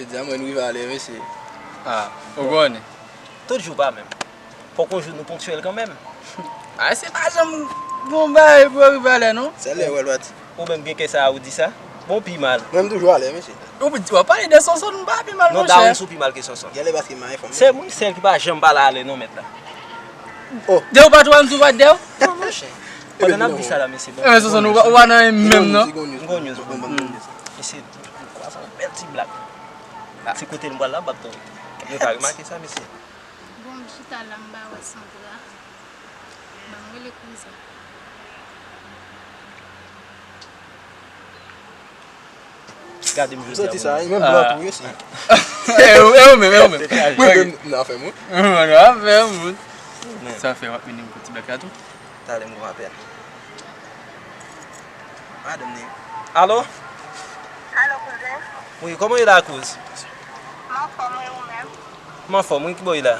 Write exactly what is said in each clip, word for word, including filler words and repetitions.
Jodi a mwen rive alè, mesye. Ah, ou konnen. Tout jou pa menm. Fòk yon jou nou ponktyèl kanmenm. Ah, se pa janm gon bagay pou yo rive alè, non. Sèl lè w wè l pati. Ou menm gen kè sa a, ou di sa? Bon, pi mal. Mwen, m toujou alè, mesye. Ou di, w ap pale de Sonson, m pa pi mal, monchè. Non, Dawens ou pi mal ke Sonson. Genlè paske m pa enfòme. Se moun sèl ki pa janm pale alè, non, mèt la. Oh. De ou pa twò, m sou pa de ou? Non, monchè. Pandan n ap di sa la, mesye, bon. Eh, Sonson, ou pa, ou pa nan menm, non? M gon news, m gon news. Mesye, m kwaze yon bèl ti blak. Se kote l m pral la, m p ap tonbe. Nou pa remake sa, mesye? Bon, m chita la, m pa wè Sandra. Ban m rele kouzen. Gade m jodi a. Soti sa, menm blan tou, wi, si. E ou, e ou menm, e ou menm. Mwen menm nan afè moun. Mwen nan afè moun. Sa fè w ap mennen m pou ti blak la tou? Talè m gon apèl. Madanm ni. Alo? Alo, kouzen. Wi, kòman w ye la, kouz? M anfòm, wi, ou menm? M anfòm, wi, ki bò w ye la?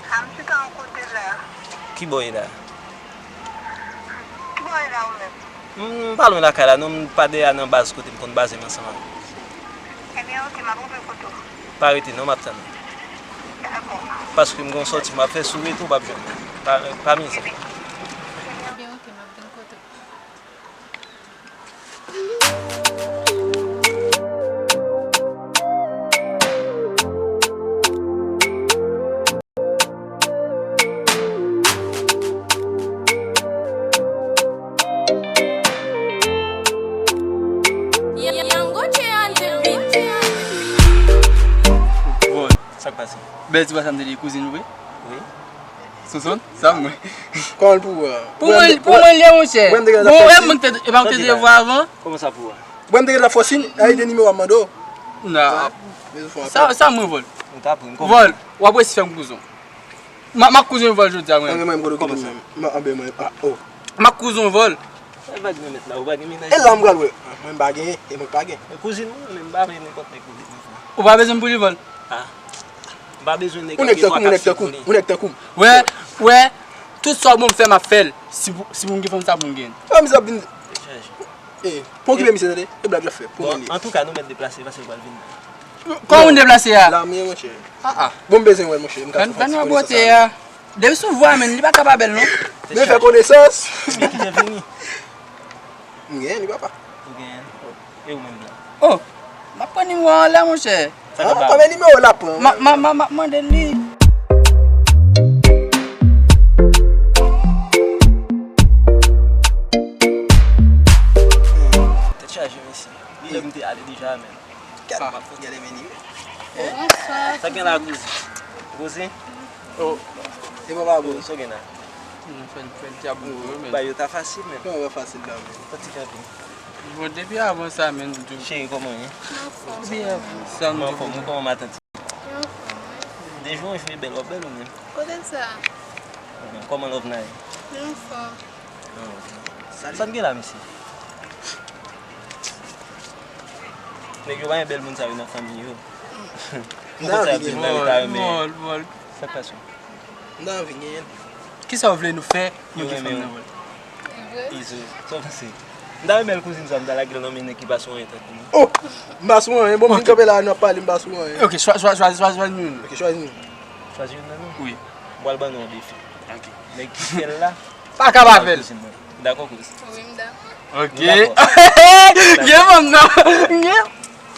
A, m chita yon kote la. Ki bò w ye la? Ki bò w ye la, ou menm? M, m pa lwen lakay la, non, m pa dèyè a nan baz kote m konn baze m ansanm avè w. Ebyen, oke, m ap rive kote w. Pa rete, non, m ap tann ou. Dakò. Paske m gon sòti m ap fè, si w rete, w p ap jwenn mwen. Pa, pa mize. Ebyen, oke, m ap vin kote w. Bon, sa k pase? Bèl ti bwa sa m te di kouzin ou vre? Wi. Sonson, sa mwen. Kòman l pou ou a? Pou mwen, pou mwen, li, monchè. Bon, e mwen te, e pa mwen te di vwa avan? Kòman sa pou ou a? Mwen te gen la fòsin, a ide nimewo a mande w. Non. Sa, sa mwen vòl. Vòl, w ap resi fè m kouzon. M ap, m ap kouzon vòl jodi a, mwen. Anben mwen, m kote kote mwen. M ap, anben mwen, ah, oh. M ap kouzon vòl. E vag nan mèt la, ou pa gen mennaj. E la m pral wè. Mwen m pa gen, e mwen pa gen. Men kouzin mwen, men m pa vle nenpòt nèg kouzin mwen. Ou pa bezwen m pou li vòl? Ah. M pa bezwen nèg ki gen twa kat sèt pou li. Ou nèg tankou m, ou nèg tankou m. Wè, wè, tout sa w ban m fè, m ap fè l. Si pou, si pou m gen fanm, sa pou m gen. Fanm sa ap vin. Dechaje. E, pa okipe misye tande, e blag l ap fè, pou mwen li. Bon, antouka, nou mèt deplase, paske l pral vin la. Kòman moun deplase a? Lame, monchè. Ah, ah. Bon, m bezwen wè l, monchè. M ka fè yon ti konesans avè l. Depi sou vwa, menn, li pa ka pa bèl, non. Men fè konesans. Byenvini. M genyen li, papa. Ou genyen? E ou menm la? Oh, m ap pran nimewo a anlè, monchè. Sa k ap ba ou? Konbyen nimewo l ap pran? M ap, m ap, m ap, m ap mande li. Tèt chaje, mesye. Li lè m te ale deja, men. Gade, gade men nimewo. Bonswa. Sa gen la, kouzin? Kouzin? Oh. E papa, bon. Sa w gen la? Nou fè, fè dyab nou, men. Bagay yo ta fasil, men. Kòman yo fasil la, men? Fò ti kanpe. Bon, depi avan sa, men, m di w. Cheri, kòman w ye? Depi avan sa, m di w. Anfòm, ou kòman matant? Anfòm, wi. De jou an jou e bèl, w ap bèl ou menm? Kote sa? Kòman love la ye? Anfòm. Sa n gen la, mesye? Nèg yo pa gen bèl moun sa yo nan fanmi yo. Ou konn sa y ap di m nan yo ta renmen. Vòl, vòl. Sa k pase? M ta anvi genyen l. Kisa w vle nou fè pou nou gen fanm nan vòl? Izo, sa w panse? M ta renmen l kouzin sa, m ta lage l nan men nèg ki pa sou anyen tankou nou. Oh! M pa sou anyen, bon, m vin kanpe la, n ap pale, m pa sou anyen. Ok, chwa-, chwa-, chwazi, chwazi, chwazi youn. Ok, chwazi youn. Chwazi youn nan nou? Wi. M pral ban nou yon defi. Ok. Nèg ki fè l la, pa ka pa fè l. Dakò, kouz? Wi, m dakò. Ok. Gen fanm nan. Gen.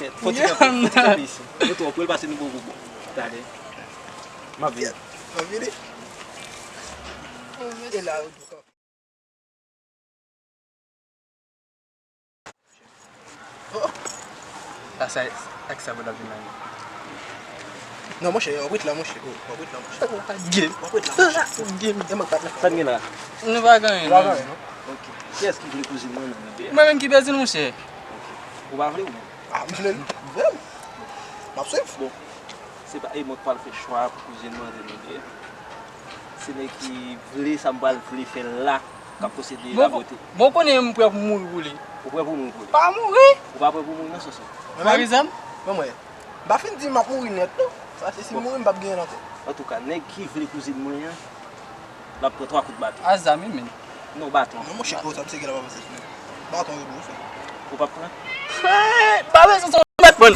Fò ti kanpe, fò ti kanpe isi. Yo twò pre l pase nou poko bon. Talè. M ap vini. M ap vini. E la, yo tou kanpe. Oh. Sa, sa, ak sa, bon, ap vin la. Non, monchè, w ap ret la, monchè. Oh, w ap ret la, monchè. W ap ret la, monchè. W ap ret la, monchè. Sa n gen la? Nou pa gen anyen, non. Nou pa gen anyen, non. Ok. Kiyès ki vle kouzin mwen nan nou de a? Mwen menm ki bezwen l, monchè. Ok. Ou pa vle ou menm? Ah, m vle l. M vle l. M ap swiv. Bon. Se pa, e mwen k pral fè chwa pou kouzin mwen antre nou de a. Se nèg ki vle sa m pral vle fè l la k ap posede labote. Bon, konnen m prè pou mouri pou li. Ou prè pou mouri pou li? Pa mouri! Ou pa prè pou mouri non, Sonson? Mwen menm? Parizanm? Mwen, mwen. M pa fin di m ap mouri nèt, non. Sa se si m mouri, m p ap genyen l ankò. Antouka, nèg ki vle kouzin mwen an, l ap pran twa kout baton. A zam wi, men. Non, baton. Non, monchè, oh, sa m se gen la pa panse sou baton yo dou, frè. Ou p ap pran? Hey, pa bezwen sa, ou mèt pran.